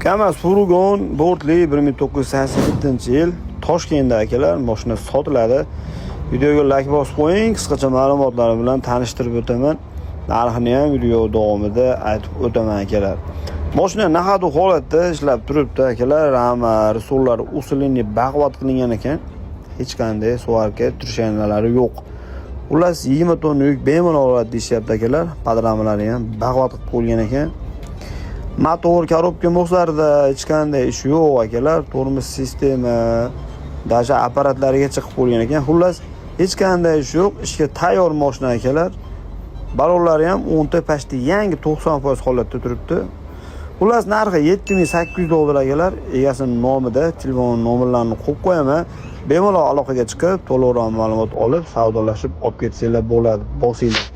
KAMAZ furgon bortli, 1987-yil, Toshkentda, akalar, mashina sotiladi. Videoga like bosib qo'ying, qisqacha ma'lumotlar bilan tanishtirib o'taman. Narxini ham video davomida aytib o'taman, akalar. Mashina на ходу holatda ishlab turibdi, akalar. Rama, resorlar усиленный, baquvvat qilingan ekan. Hech qanday сварка трещина lari yo'q. Xullas, 20 tonna yuk bemalol oladi deyishyapti, akalar. Подрама lari ham baquvvat qilib qo'yilgan ekan. Motor, коробка moslarida hech qanday ish yo'q, akalar. Tormoz sistema, даже apparatlariga chiqib qo'yilgan ekan. Xullas, hech qanday ish yo'q. Ishga tayyor mashina, akalar. Balonlari ham 10 ta почти yangi, 90% holatda turibdi. Xullas, narxi 7800 dollar, akalar. Egasining nomida, telefon nomerlarini qo'yib qo'yaman. Bemalol aloqaga chiqib, to'liqroq ma'lumot olib, savdolashib olib ketsanglar bo'ladi. Bosinglar.